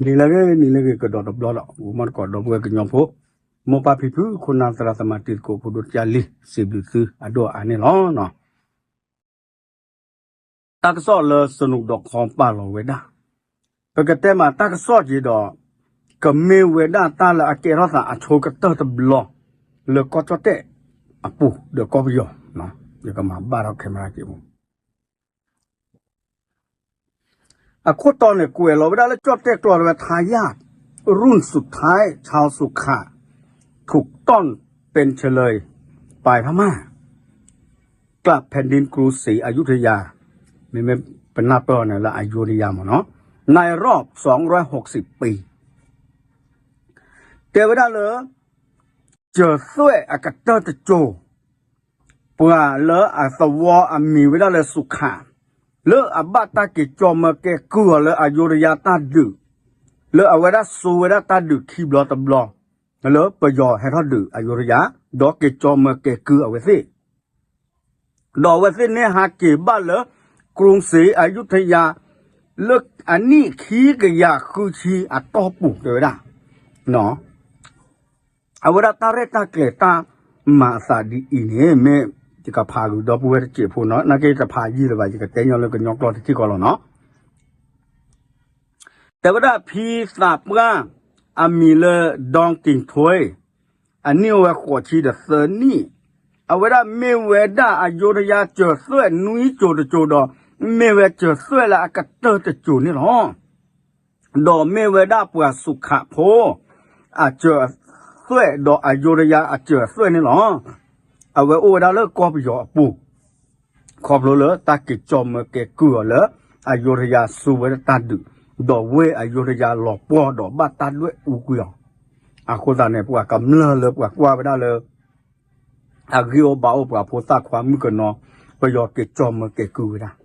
နံၤလၢအဂ့ၤ နံၤလၢအဂ့ၤ ကဒီးတဘျီဒီး ဂီၤမီၢ်သကိး ဒီပုၢ်ဝဲၢ်ကညီဖိ မိၢ်ပၢ်ဖံဖု ခိၣ်နၢ်သရၣ်သမါ တံၤသကိးဖိဒိၣ်ကၢ်လံ စံးဘျုးသုအဒိၣ်အါန့ၣ်လီၤ. တၢ်ကစီၣ်လၢ စနူးဒီးခီပာ်လီၤဝဲဒၣ် ပကတဲမးတၢ်ကစီၣ်က့ၤဒီး ကမ့ၢ်ဝဲဒၣ်တၢ်လၢအကဲထီၣ်သးအဆိကတၢၢ်တဘျီ လၢကီၢ်ကၠီၣ်တဲၣ်အပူၤ ဒီးကီၢ်ပယီၤ, ယကမၤဘၣ်ထီၣ် camera က့ၤမး အခိၣ်တီန့ၣ် ကွဲးလီၤဝဲဒၣ်လၢကၠီၣ်တဲၣ်ကျိာ်ဝဲ ทายาทรุ่นสุดท้าย ชาวสุขะ ถูกต้อนเป็นเฉลย ไปพม่า กลับแผ่นดินกรุงศรีอยุธยา မ့မ့ၢ်ပနၢ်ပၢၢ်အီၤန့ၣ်လၢ อยุธยา မ့ၢ်နီၤ ในรอบสองร้อยหกสิบปี တဲဝဲဒၣ်လၢ စၢၤသွဲၣ်အကတၢၢ်တစိၤ ပှၤလၢအသဝီအမံၤဝဲဒၣ်လၢ သုခး လၢအဘၣ်တၢ်က့ၤကၠီမၢကဲကုၢ်အီၤလၢအယိၤဒယါတၢ်ဒုး လၢအဝဲဒၣ်စိာ်ဝဲဒၣ်တၢ်ဒုးခံဘျီတဘျီ လၢပယီၤဟဲထီၣ်ဒုးအယိၤဒယါ ဒီးက့ၤကၠီမၢကဲကုၢ်အဝဲသ့ၣ် ဒီးအဝဲသ့ၣ်န့ၣ်ဟးက့ၤဘၣ်လၢ ကရူၢ်စ့အယုထယါ လၢအနံၣ်ခံကယၤဃုဆံအတီၢ်ပူၤတဲဝဲဒၣ် အဝဲဒၣ်တၢ်ရဲၣ်တၢ်ကျဲၤတၢ်မၤအသးဒ်အံၤန့ၣ် မ့ၢ်ယကဖးဂုာ်ဒီပုၢ်ဝဲၢ်တစဲးဖိနီၤ နာ်က့တဖးယံာ်လၢၤဘၣ် ယကတဲညီလၢကညီကျိာ်တထံၣ်ဃီလီၤနီၤ တဲဝဲဒၣ်ဖံသးပှၢ် အမံၤလၢ ဒီက့ၤထွဲ အနံၣ်အိၣ်ဝဲဃိးဆံဒီးသၢနံၣ် အဝဲဒၣ်မ့ၢ်ဝဲဒၣ်အယိၤဒယါစၢၤသွဲၣ်နွံစိၤတစိၤဒီး မ့ၢ်ဝဲစၢၤသွဲၣ်လၢအကတၢၢ်တစိၤန့ၣ်လီၤ. ဒီးမ့ၢ်ဝဲဒၣ်ပှၤသုခးဖိ အစၢၤသွဲၣ်ဒီးအယိၤဒယါအစၢၤသွဲၣ်န့ၣ်လီၤ. အဝဲအိၣ်ဝဲဒၣ်လၢကီၢ်ပယီၤအပူၤ ခီဖျိလၢတၢ်က့ၤကၠီမၢကဲကုၢ်အီၤလၢ အယိၤဒယါစိာ်ဝဲဒၣ်တၢ်ဒုး ဒီးဝဲအယိၤဒယါလီၤပှီၢ်ဒီးဘၣ်တၢ်ဒွဲၣ်အူကွံာ်အီၤ အဃိသတးန့ၣ် ပှၤကမျၢၢ်လၢပှၤကွၢ်ဝဲဒၣ်လၢ အဂံၢ်အိၣ်ဘါအိၣ်ပှၤဖိသၣ်ခွါမုၣ်ကနီၤ ပယီၤက့ၤကၠီမၢကဲကုၢ်ဝဲဒၣ်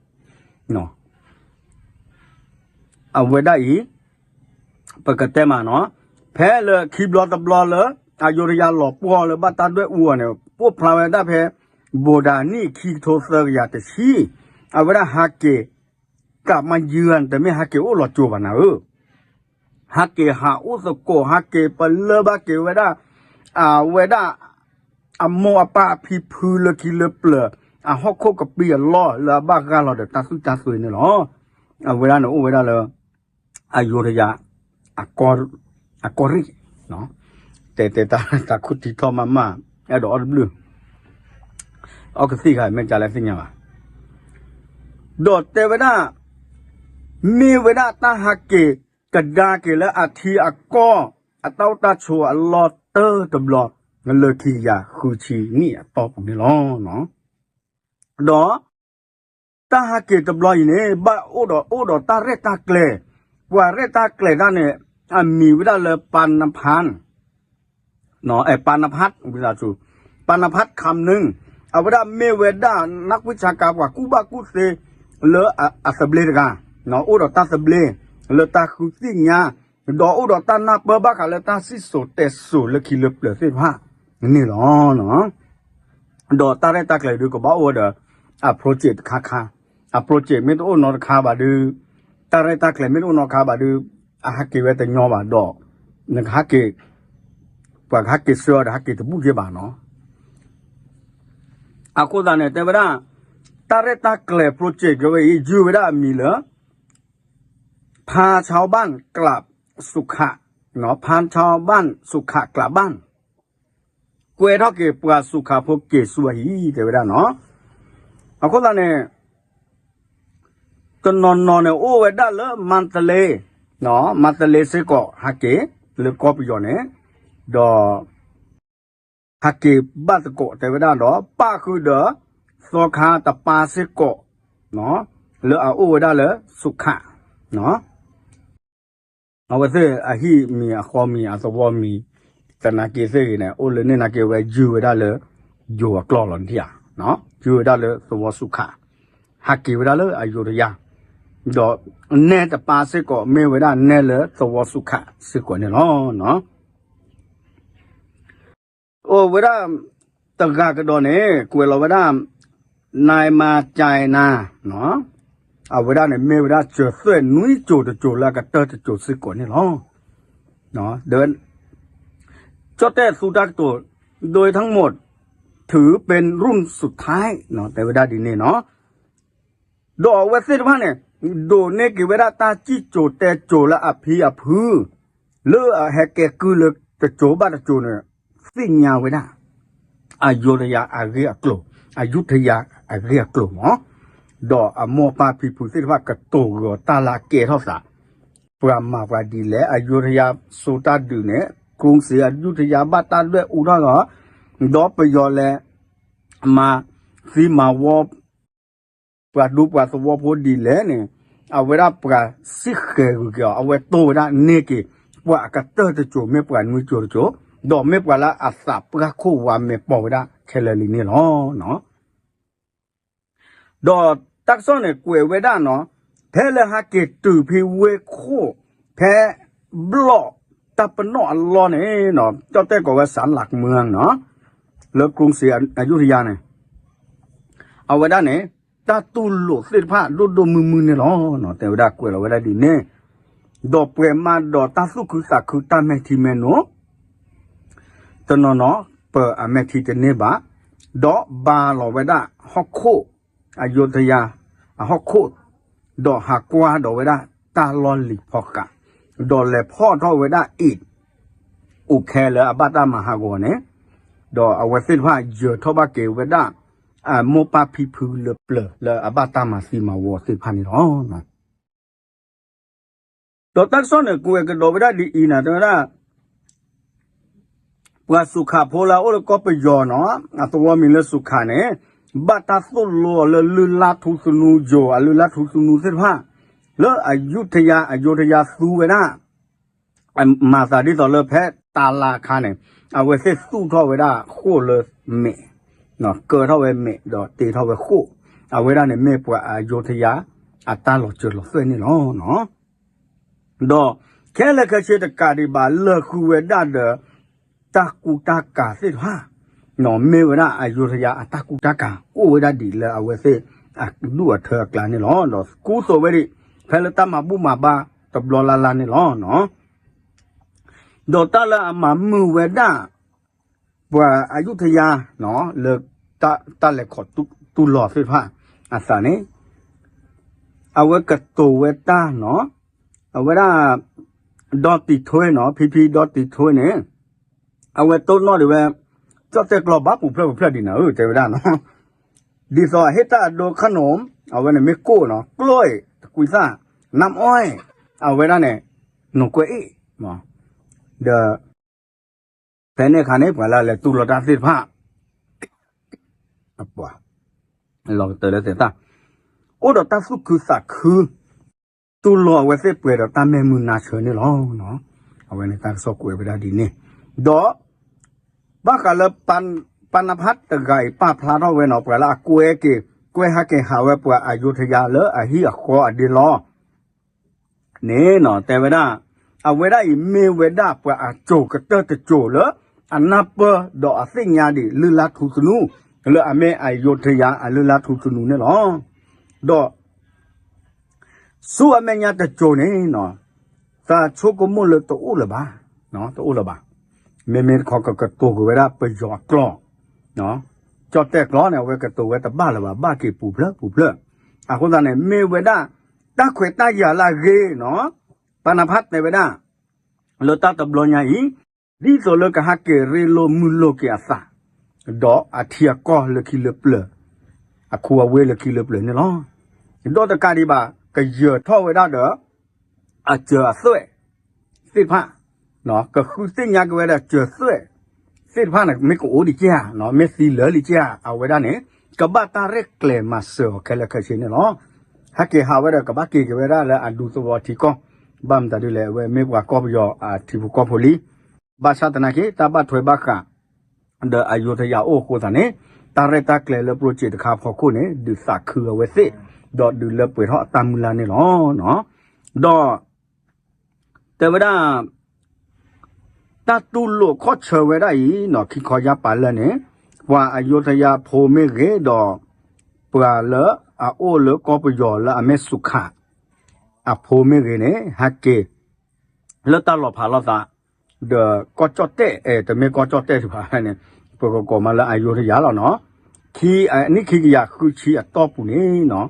အဝဲဒၣ်အံၤ ပကတဲမးနီၤ ဖဲလၢခံဘျီတဘျီလၢ အယိၤဒယါလီၤပှီၢ်လၢဘၣ်တၢ်ဒွဲၣ်အူအီၤန့ၣ် အိၣ်ဖျါဝဲဒၣ်ဖဲ ဘိးဒၣ်နံၣ်ခံကထိသၢကယၤတဆံ အဝဲဒၣ်ဟးက့ၤ ကးမါယုၢ်တမ့ၢ်ဟးက့ၤအိၣ်လီၤကၠိဘၣ်နၤဧၢ ဟးက့ၤဟးအိၣ်သကိး ဟးက့ၤပလၢဘၣ်က့ၤဝဲဒၣ် အဝဲဒၣ် အမိၢ်အပၢ်အဖံဖုလၢခံလၢပျၢၤ အဟီၣ်ခိၣ်ကပံာ်အလီၢ်လၢအဘၣ်ဂၢ်လီၤဒီးတၢ်သူၣ်တၢ်သွဲန့ၣ်လီၤ. အဝဲဒၣ်န့ၣ်အိၣ်ဝဲဒၣ်လၢ အယိၤဒယါ အကီၢ်ရ့ၣ် တဲတဲတၢ် တၢ်ခူၣ်ထံထီၣ်မးမး အဲၣ်ဒိးအီၣ်တဘျုး အီကသံၣ်ခါ မ့ၢ်ကလဲၣ်သ့ၣ်ညါဘၣ် ဒီးတဲဝဲဒၣ် မ့ၢ်ဝဲဒၣ်တၢ်ဟးက့ၤကဒါက့ၤလၢအထံအကီၢ် အတၢ်အိၣ်တၢ်ဆိးအလီၢ်တၢၢ်တဘျီ လၢခံကယၤဃုဆံနံၣ်အတီၢ်ပူၤန့ၣ်လီၤ. ဒီး တၢ်ဟးက့ၤတဘျီအံၤန့ၣ် ဘၣ်အိၣ်ဒီးအိၣ်ဒီးတၢ်ရဲၣ်တၢ်ကျဲၤ, ပှၤရဲၣ်တၢ်ကျဲၤတၢ်န့ၣ် အမံၤဝဲဒၣ်လၢ ပၤနဖၣ် ပၤနဖၣ် ပၤနဖၣ်ခၣ်နုၣ် အဝဲဒၣ်မ့ၢ်ဝဲဒၣ် နၢ်ကွံဆါကါ ပှၤကူၣ်ဘၣ်ကူၣ်သ့ လၢအသဘျ့တဂၤ, အိၣ်ဒီးတၢ်သဘျ့ လၢတၢ်ဃုသ့ၣ်ညါ, ဒီးအိၣ်ဒီးတၢ်နၢ်ပၢၢ်ဘၣ်ဃးလၢတၢ်စံၣ်စိၤတဲစိၤလၢခံလၢပျၢၤသ့ၣ်တဖၣ်န့ၣ်လီၤ. ဒီးတၢ်ရဲၣ်တၢ်ကျဲၤဒုးကဘၣ်အိၣ်ဝဲဒီး အ project တခါခါ, အ project မ့ၢ်တအိၣ်နီတခါဘၣ်ဒုး, တၢ်ရဲၣ်တၢ်ကျဲၤမ့ၢ်တအိၣ်နီတခါဘၣ်ဒုး, အဟးက့ၤဝဲတညီဘၣ်ဒီး နကဟးက့ၤ, ပှၤကဟးက့ၤဆှၢအီၤဒီးဟးက့ၤတဘူၣ်က့ဘၣ်နီၤ. အဃိသတးန့ၣ် တဲဝဲဒၣ် တၢ်ရဲၣ်တၢ်ကျဲၤ project ကဝဲအံၤ ယုၢ်ဝဲဒၣ်အမံၤလၢ พาชาวบ้านกลับสุขะ, พาชาวบ้านสุขะกลับบ้าน, ကွဲထီၣ်က့ၤပှၤသုခးဖိက့ၤဆူအဟံၣ် တဲဝဲဒၣ်နီၤ. အဃိသတးန့ၣ် တနီၤနီၤန့ၣ် အိၣ်ဝဲဒၣ်လၢမါတလ့, မါတလ့စ့ၢ်ကီးဟးက့ၤ လၢကီၢ်ပယီၤန့ၣ်, ဒီး ဟးက့ၤဘၣ်သကိးတဲဝဲဒၣ်ဒီး ပၣ်ဃုာ်ဒီး သီခါတပၤစ့ၢ်ကီး လၢအအိၣ်ဝဲဒၣ်လၢသုခး အဝဲသ့ၣ်အဟံၣ်မံၤအဃီမံၤအသဝီမံၤ သနာ်က့သ့ၣ်ဂ့ၤန့ၣ် အိၣ်လၢန့ၣ်နာ်က့ဝဲယုၢ်ဝဲဒၣ်လၢ ယိၤအကျီၢ်လီၤနထံၣ်ဧါ, ယုၢ်ဝဲဒၣ်လၢသဝီသုခး, ဟးက့ၤဝဲဒၣ်လၢအယိၤတယါ, ဒီးနဲတပၤစ့ၢ်ကီး မ့ၢ်ဝဲဒၣ်နဲလၢသဝီသုခးစ့ၢ်ကီးန့ၣ်လီၤ. အိၣ်ဝဲဒၣ် တဂၤကဒီးန့ၣ် ကွဲးလီၤဝဲဒၣ် နၤမၤကနၤ, နၤ အဝဲဒၣ်န့ၣ်မ့ၢ်ဝဲဒၣ်စၢၤသွဲၣ်နွံစိၤတစိၤလၢအကတၢၢ်တစိၤစ့ၢ်ကီးန့ၣ်လီၤ. ဒီး ကၠီၣ်တဲၣ်သူတၢ်ကတိၤ โดยทั้งหมด ถือเป็นรุ่นสุดท้าย တဲဝဲဒၣ်ဒ်န့ၣ်နီၤ. ဒီးအဝဲသ့ၣ်တဖၣ်န့ၣ် ဒိးန့ၢ်က့ၤဝဲဒၣ်တၢ်စံၣ်စိၤတဲစိၤလၢအဖံအဖု လၢအဟဲကဲကုၢ်လၢတစိၤဘၣ်တစိၤန့ၣ် သ့ၣ်ညါဝဲဒၣ် အယုဒယၤအဂ့ၢ်အကျိၤ, အယုဒယၤအဂ့ၢ်အကျိၤမး, ဒီးအမိၢ်ပၢ်ဖံဖုသ့ၣ်တဖၣ်ကတိၤဂီၤတၢ်လၢအကဲထီၣ်သး, ပှၤမၤပှၤဒ်လဲၣ်, အယုဒယၤစိၤတၢ်ဒုးန့ၣ် ကရူၣ်စ့အယုဒယၤဘၣ်တၢ်ဒွဲၣ်အူထီၣ်ဂီၤ, ဒီးပယီၤလဲၤ မၤသံမၤဝီ ပှၤဒူပှၤသဝီဖိဒ်လဲၣ်န့ၣ်, အဝဲဒၣ်ပှၤစံၣ်ဃဲၤဂုာ်က့ၤအီၤ, အဝဲတိၢ်ဝဲဒၣ်န့ၢ်က့ၤ ပှၤအကတၢၢ်တစိၤ မ့ၢ်ပှၤနွံစိၤတစိၤ, ဒီးမ့ၢ်ပှၤလၢအသးပှၢ်ခိၣ်ဝါမဲာ်ပိာ်ဝဲဒၣ်ခဲလၢာ်လံန့ၣ်လီၤ. ဒီးတၢ်ကစီၣ်န့ၣ် ကွဲးဝဲဒၣ်နီၤ, ဖဲလၢဟဲက့ၤတုၤဖဲဝ့ၢ်ခိၣ် ဖဲဘျီၣ်တၢ်ပနီၣ်အလီၢ်န့ၣ်နီၤ, ကၠီၣ်တဲၣ်ကိးဝဲ စၣ်လးကမၢနီၤ, လၢကရူၣ်စ့အယုဒယၤန့ၣ် အဝဲဒၣ်န့ၣ် တၢ်တူၢ်လိာ်သ့ၣ်တဖၣ်ဒိၣ်ဒိၣ်မုၢ်မုၢ်န့ၣ်လီၤ. တဲဝဲဒၣ်ကွဲးလီၤဝဲဒၣ်ဒ်န့ၣ်, ဒီးပှဲၤမးဒီးတၢ်သူၣ်ခုသးခုတၢ်မဲာ်ထံမဲာ်နိ တနီၤနီၤ ပၢၤအမဲာ်ထံတန့ၢ်ဘၣ်, ဒီးဘါလီၤဝဲဒၣ်ဟီၣ်ခိၣ် အယုဒယၤ အဟီၣ်ခိၣ်, ဒီးဟးကွၢ်ဒီးဝဲဒၣ်တၢ်လီၢ်လံၤဖီဃး, ဒီးလဲၤဖီၣ်ထီၣ်ဝဲဒၣ်အံၤ အိၣ်ခဲလၢအဘၣ်တၢ်မၤဟးဂီၤန့ၣ်, ဒီးအဝဲသ့ၣ်တဖၣ်ယၢၤထီၣ်ဘၣ်က့ၤဝဲဒၣ် အမိၢ်ပၢ်ဖံဖုလၢပျၢၤလၢအဘၣ်တၢ်မၤသံမၤဝီသ့ၣ်တဖၣ်န့ၣ်လီၤ. ဒီးတၢ်ကစီၣ်န့ၣ် ကွဲးကဒီးဝဲဒၣ်ဒ်အံၤန့ၣ် တဲဝဲဒၣ် ပှၤစူၤခးဖိလၢအအိၣ်လၢကီၢ်ပယီၤနီၤ, အသဝီမံၤလၢစူၤခးန့ၣ်, ဘၣ်တၢ်သိၣ်လိအီၤလၢလုၢ်လၢ်ထူသနူယိၤ အလုၢ်လၢ်ထူသနူသ့ၣ်တဖၣ် လၢအယုဒယၤ အယုဒယၤသူဝဲဒၣ် မၤသးဒ်သိးလၢဖဲတၢ်လၢအခါန့ၣ်, အဝဲသ့ၣ်သူၣ်ထီၣ်ဝဲဒၣ်ဃိၣ်လၢမဲး, ကၢထီၣ်ဝဲမဲးဒီးတ့ထီၣ်ဝဲဃိၣ်, အဝဲဒၣ်န့ၣ်မ့ၢ်ပှၤအယုဒယၤ အတၢ်လီၤစၢၤလီၤသွဲၣ်န့ၣ်လီၤ. ဒီးခဲလၢာ်ခဲဆ့တကးဒံးဘၣ် လၢာ်ဃုာ်ဝဲဒၣ်ဒီး တၢ်ကူတၢ်ကၤသ့ၣ်တဖၣ်, မ့ၢ်ဝဲဒၣ်အယုဒယၤအတၢ်ကူတၢ်ကၤ အိၣ်ဝဲဒၣ်ဒ်လၢအဝဲသ့ၣ်အဒူၣ်အထၢအကျါန့ၣ်လီၤ. ဒီးကူသိးဝဲဒၣ် ဖဲလၢတၢ်မၤဘူၣ်မၤဘါတဘျီလၢ်လၢ်န့ၣ်လီၤ. ဒီးတၢ်လၢအမၤမုာ်ဝဲဒၣ် ပှၤအယုဒယၤ လၢတၢ်လဲၤခီၣ်တူၢ်လိာ်သ့ၣ်တဖၣ်အသးန့ၣ်, အဝဲကတိၤဝဲတၢ်နီၤ, အဝဲဒၣ် ဒီတံၤထွဲနီၤ, ဖံဖံဒီတံၤထွဲန့ၣ်, အဝဲတိၢ်နီၣ်ဒံးဝဲ ကၠီၣ်တဲၣ်ကျီဘၣ်ပူၤဖျၢၣ်ပူၤဖျၢၣ်ဒံးနၤဧၢ တဲဝဲဒၣ်နီၤ, ဒ်သိးအဟ့ၣ်တၢ်အဒိခါနိၣ်, အဝဲန့ၣ်မ့ၢ်ကိၣ်နီၤ, ကျီၢ်အံၤတကွံသၣ်, နၢ်အီၣ်, အဝဲဒၣ်န့ၣ် နိၣ်ကွဲအ့ၣ်, ဒီး ဖဲန့ၣ်အခါန့ၣ် ပှၤလၢအလဲၤတူၢ်လိာ်တၢ်သ့ၣ်တဖၣ် လီၤကတၢၢ်လၢသ့ၣ်တၢ်, အိၣ်ဒီးတၢ်သူၣ်ခုသးခု, တူၢ်လိာ်အဝဲသ့ၣ်ပှဲၤဒီးတၢ်မဲာ်မုာ်နါဆၢန့ၣ်လီၤ. အဝဲန့ၣ်တၢ်ကစီၣ်ကွဲးဝဲဒၣ်ဒ်န့ၣ်, ဒီး ဘၣ်ဃးလၢ ပၢ်နဖးတဂၤအံၤပာ်ဖျါထီၣ်ဝဲနီၤ, ပှၤလၢအကွဲက့ၤ ကွဲဟးက့ၤဟးဝဲပှၤအယုဒယၤလၢအဟံၣ်အဃီအဒ့လီၤ န့ၣ်နီၤ, တဲဝဲဒၣ်, အဝဲဒၣ်အံၤမ့ၢ်ဝဲဒၣ်ပှၤအစိၤကတၢၢ်တစိၤလၢ အနၢ်ပၢၢ်ဒီးအသ့ၣ်ညါဒံးလုၢ်လၢ်ထူသနူ, လၢအမ့ၢ်အယုဒယၤအလုၢ်လၢ်ထူသနူန့ၣ်လီၤ. ဒီး ဆူအမဲာ်ညါတစိၤန့ၣ်နီၤ, သးဆိကမိၣ်လၢတအိၣ်လၢၤဘၣ်, တအိၣ်လၢၤဘၣ်. မ့မ့ၢ်တခီကကတိၤကွံာ်ဝဲဒၣ်ပယီၤအကျိာ်, ကၠီၣ်တဲၣ်ကျီန့ၣ် အဝဲကတိၤဝဲတဘၣ်လၢၤဘၣ်, ဘၣ်က့ၤပူၤဖျၢၣ်ပူၤဖျၢၣ်. အဃိသတးန့ၣ် မ့ၢ်ဝဲဒၣ် တၢ်ခွဲးတၢ်ယာ်လၢအဂ့ၤနီၤ, ပၢ်နဖးတဲဝဲဒၣ် လၢတၢ်တဘျီညါအံၤ, ဒ်သိးလၢကဟးက့ၤရ့လိာ်မုာ်လိာ်က့ၤအသး, ဒီးအထံအကီၢ်လၢခံလၢပျၢၤ, အခူအဝ့ၢ်လၢခံလၢပျၢၤန့ၣ်လီၤ. ဒီးတကးဒံးဘၣ် ကယၢၤထီၣ်ဝဲဒၣ်ဒီး အစၢၤအသွဲၣ်သ့ၣ်တဖၣ်, ကဃုသ့ၣ်ညါက့ၤဝဲဒၣ်စၢၤသွဲၣ်သ့ၣ်တဖၣ်န့ၣ် မ့ၢ်ကအိၣ်ဒံးက့ဧါ, မ့ၢ်သံလၢာ်လံက့ဧါ, အဝဲဒၣ်န့ၣ် ကဘၣ်တၢ်ရဲၣ်ကျဲၤမၤစၢၤအီၤခဲလၢာ်ခဲဆ့န့ၣ်လီၤ. ဟဲက့ၤဟးဝဲဒီး ကဘၣ်က့ၤက့ၤဝဲဒၣ်လၢအဒူသဝီထံကီၢ်, ဘၣ်မတၤဒ်လဲၣ် အဝဲမ့ၢ်ပှၤကီၢ်ပယီၤအထံဖိကီၢ်ဖိလံ. ဘၣ်ဆၣ်သနာ်က့ တၢ်ဘၣ်ထွဲဘၣ်ဃး ဒီးအယုဒယၤအိၣ်အဃိသတးန့ၣ်, တၢ်ရဲၣ်တၢ်ကျဲၤလၢ project တခါအဖီခိၣ်န့ၣ် ဒုးသးခုအဝဲသ့ၣ်, ဒီးဒုးလၢပှဲၤထီၣ်အတၢ်မုၢ်လၢ်န့ၣ်လီၤ. ဒီး တဲဝဲဒၣ် တၢ်တူၢ်လိာ်ခီၣ်ဆၢဝဲဒၣ်အံၤနီၤ, ခံခီယၢ်ပၤလၢာ်န့ၣ်, ပှၤအယုဒယၤဖိမ့ၢ်ဂ့ၤဒီး ပှၤလၢ အအိၣ်လၢကီၢ်ပယီၤလၢအမ့ၢ်စူၤခး အဖိမ့ၢ်ဂ့ၤန့ၣ် ဟဲက့ၤ လၢတၢ်လီၤဖးလိာ်သး ဒီးကီၢ်ကၠီၣ်တဲၣ် အဲ တမ့ၢ်ကီၢ်ကၠီၣ်တဲၣ်တဖၣ်န့ၣ် ပကကိးမးလၢအယိၤထယၤလီၤနီၤ. ခံ အနံၣ်ခံကယၤဃုဆံအတီၢ်ပူၤန့ၣ်နီၤ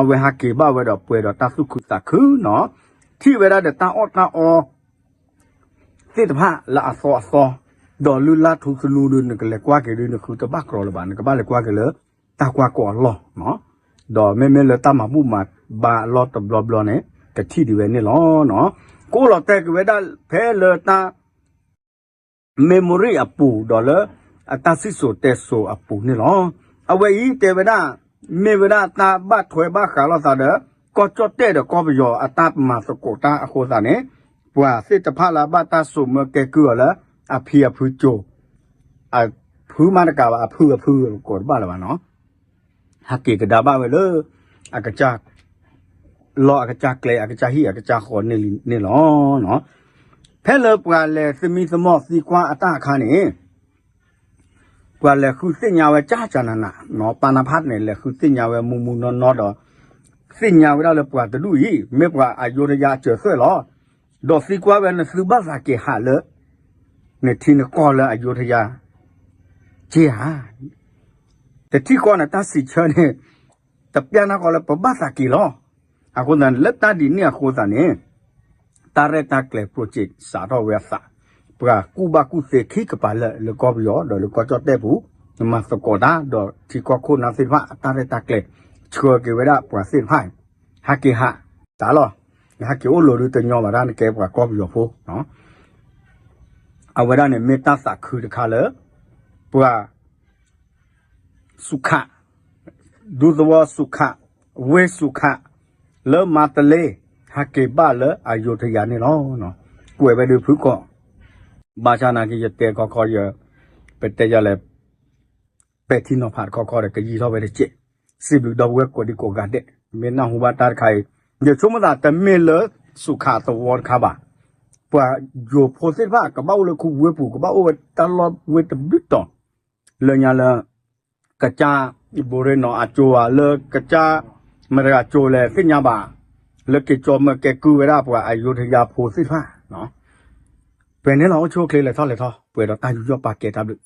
အဝဲဟဲက့ၤဘၣ်ဝဲဒီးပှဲၤဒီးတၢ်သူၣ်ခုသးခုနီၤ ထံၣ်ဝဲဒၣ်ဒီးတၢ်အီၣ်တၢ်အီ သ့ၣ်တဖၣ်လၢအသီအသီ, ဒီးလုၢ်လၢ်ထူသနူဒီး နကလဲၤကွၢ်က့ၤဒီး နဃုတဘၣ်ကြီလၢၤဘၣ်, နကဘၣ်လဲၤကွၢ်က့ၤလၢ တၢ်ကွၢ်ကီအလီၢ်နီၤ. ဒီးမ့မ့ၢ်လၢတၢ်မၤဘူၣ်မၤဘါအလီၢ်တဘျီဘျီန့ၣ် ကထံၣ်ဒံးဝဲန့ၣ်လီၤနီၤ. ကအိၣ်လီၤတဲာ်က့ၤဝဲဒၣ်ဖဲလၢတၢ် memory အပူၤ ဒီးလၢအတၢ်စံၣ်စိၤတဲစိၤအပူၤန့ၣ်လီၤ. အဝဲအံၤတဲဝဲဒၣ် မ့ၢ်ဝဲဒၣ်တၢ်ဘၣ်ထွဲဘၣ်ဃးလိာ်သးဒီး ကီၢ်ကၠီၣ်တဲၣ်ဒီးကီၢ်ပယီၤအတၢ်မၤသကိးတၢ်အဃိသတးန့ၣ် ပှၤသ့ၣ်တဖၣ်လၢအဘၣ်တၢ်စိာ်မၢကဲကုၢ်အီၤလၢ အဖံအဖုကၠိ အဖုမးတကးဘၣ် အဖုအဖုကိးတဘၣ်လၢၤဘၣ်နီၤ ဟဲက့ၤကဒါဘၣ်ဝဲလၢ အကစၢ် လီၢ်အကစၢ်ကျဲ အကစၢ်ဟံၣ်အကစၢ်ဃီန့ၣ်လီၤ. ဖဲလၢပှၤလဲၤသမံသမိးသံကွၢ်အတၢ်အခါန့ၣ် ပှၤလဲၤဃုသ့ၣ်ညါဝဲကၢ်ကၢ်နးနး, ပာ်နဖးန့ၣ် လဲၤဃုသ့ၣ်ညါဝဲမူမူနီၢ်နီၢ်ဒီး သ့ၣ်ညါဝဲဒၣ်လၢပှၤတဒူၣ်အံၤ မ့ၢ်ပှၤအယိၤထယၤအစၢၤသွဲၣ်လီၤ. ဒီးသံကွၢ်ဝဲ နသုဘၣ်သးက့ၤဟးလၢ နထံနကီၢ်လၢအယိၤထယၤ က့ဧါ. တထံၣ်ဃီန့ၣ် တၢ်စံးဆၢန့ၣ် တပျၢ်နၢ်ဃီလၢပဘၣ်သးက့ၤလီၤ. အဃိသတးန့ၣ် လၢတၢ်ဒ်န့ၣ်အဃိသတးန့ၣ် တၢ်ရဲၣ်တၢ်ကျဲၤ project စးထီၣ်ဝဲအသး, ပှၤကူၣ်ဘၣ်ကူၣ်သ့ခံကပၤလၢာ်လၢကီၢ်ပယီၤ ဒီးလၢကီၢ်ကၠီၣ်တဲၣ်ပူၤ မၤသကိးတၢ် ဒီးထံကီၢ်ခိၣ်နၢ်သ့ၣ်တဖၣ် အတၢ်ရဲၣ်တၢ်ကျဲၤ ဆှၢက့ၤဝဲဒၣ်ပှၤသ့ၣ်တဖၣ် ဟဲက့ၤဟးတၢ်လီၤ. ဟဲက့ၤအိၣ်လိၤဒုတညီဘၣ်ဒၣ်နကဲပှၤကီၢ်ပယီၤဖိ အဝဲဒၣ်န့ၣ်မ့ၢ်တၢ်သးခုတခါလၢ ပှၤ စူၤခး ဒူသဝီစူၤခး ဝ့ၢ်စူၤခး လၢမါတလ့ ဟဲက့ၤဘၣ်လၢအယိၤထယၤန့ၣ်လီၤ. ကွဲးဝဲဒၣ်ဖုၣ်ကိာ် ဘၣ်ဆၣ်နာ်က့ ယတဲခီခီ ယ ပတဲယၤလဲၣ် ပဲာ်ထံနီၤဖးတခီခီဒီး ကယံာ်ထီၣ်ဝဲတက့ၢ်. စံးဘျုးဒီပုၢ်ဝဲၢ်ကိးဒံကိးဂၤဒဲး မ့ၢ်နၢ်ဟူဘၣ်တၢ်တခါအံၤ ယဆိကမိၣ်သးတမ့ၢ်လၢစူၤခးသဝီတခါဘၣ်. ပှၤယိၤဖိသ့ၣ်တဖၣ် ကဘၣ်အိၣ်လၢခူဝ့ၢ်ပူၤ ကဘၣ်အိၣ်ဝဲတၢ်လီၢ်ဝ့ၢ်တဘျုးတီၤ လၢညါလၢ ကစၢ်ဘိရ့ၣ်နီၤအကၠိဧါ လၢကစၢ်မတၤတဂၤကၠိလဲၣ် သ့ၣ်ညါဘၣ်, လၢက့ၤကၠီမၢကဲကုၢ်ဝဲဒၣ်ပှၤအယိၤထယၤဖိသ့ၣ်တဖၣ် ပှဲၤန့ၣ်လီၤ. အိၣ်ဆူၣ်အိၣ်ချ့ လဲၤထီၣ်လဲၤထီ ပှဲၤဒီးတၢ်ယူးယီၣ်ပာ်ကဲတၢ်ဘျုး